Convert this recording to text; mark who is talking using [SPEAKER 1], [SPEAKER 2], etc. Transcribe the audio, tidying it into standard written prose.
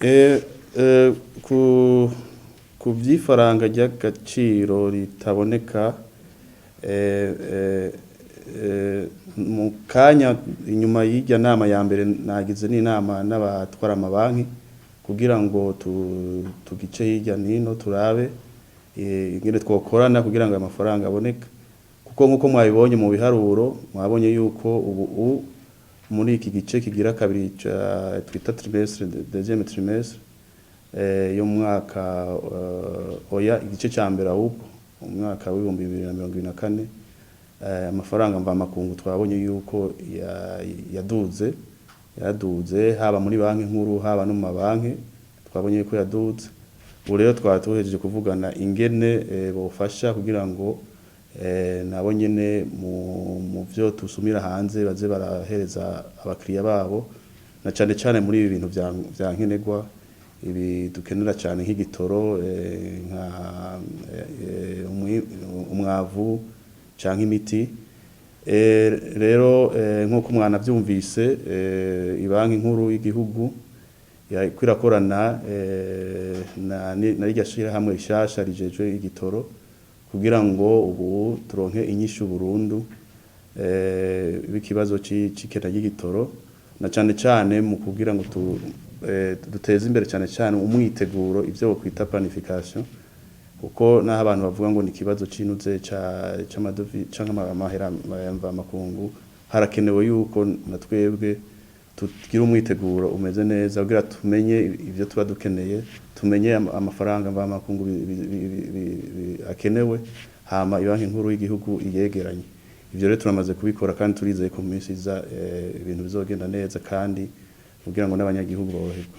[SPEAKER 1] Eh, eh, ku ku vy'ifaranga ry'agaciro ritaboneka, mu kanya inyuma y'irya nama ya mbere nagize n'inama n'abatwara amabanki kugira ngo tugice hirya nino, turabe ingene twokorana kugira ngo ayo mafaranga aboneke, kuko nk'uko mwabibonye mu biharuro, mwabonye yuko ubu muri iki gice kigira kabiri twita trimestre, deuxième trimestre yo mu mwaka, oya, igice ca mbere ahubwo, umwaka w'2024, amafaranga mvamakungu twabonye yuko yaduze haba muri Banki Nkuru, haba no mu mabanki, twabonye yuko yaduze. Ubu rero twaba tuhejeje kuvugana ingene bofasha kugira ngo nabo nyene mu vyo tusumira hanze baze barahereza abakiriya babo, na cane cane muri ibi bintu vya nkenerwa, ibi dukenera cane nk'igitoro, nka umwavu canke imiti. Rero, nk'uko mwanavyumvise, Ibanki Nkuru y'Igihugu yariko irakorana na rirya shirahamwe rishasha rijejwe igitoro kugira ngo ubu turonke inyishu burundu b'ikibazo c'ikena ry'igitoro, na cane cane mu kugira ngo duteze imbere cane cane umwiteguro, ivyo bokwita planification, kuko naho abantu bavuga ngo ni ikibazo c'inuze c'amadovi canke amahera mvamakungu, harakenewe yuko na twebwe tugira umwiteguro umeze neza kugira tumenye ivyo tuba dukeneye, tumenye amafaranga mvamakungu akenewe, hama Ibanki Nkuru y'Igihugu iyegeranye. Ivyo rero turamaze kubikora kandi turizeye ko mu minsi iza ibintu bizogenda neza kandi kugira ngo n'abanyagihugu boroherwe.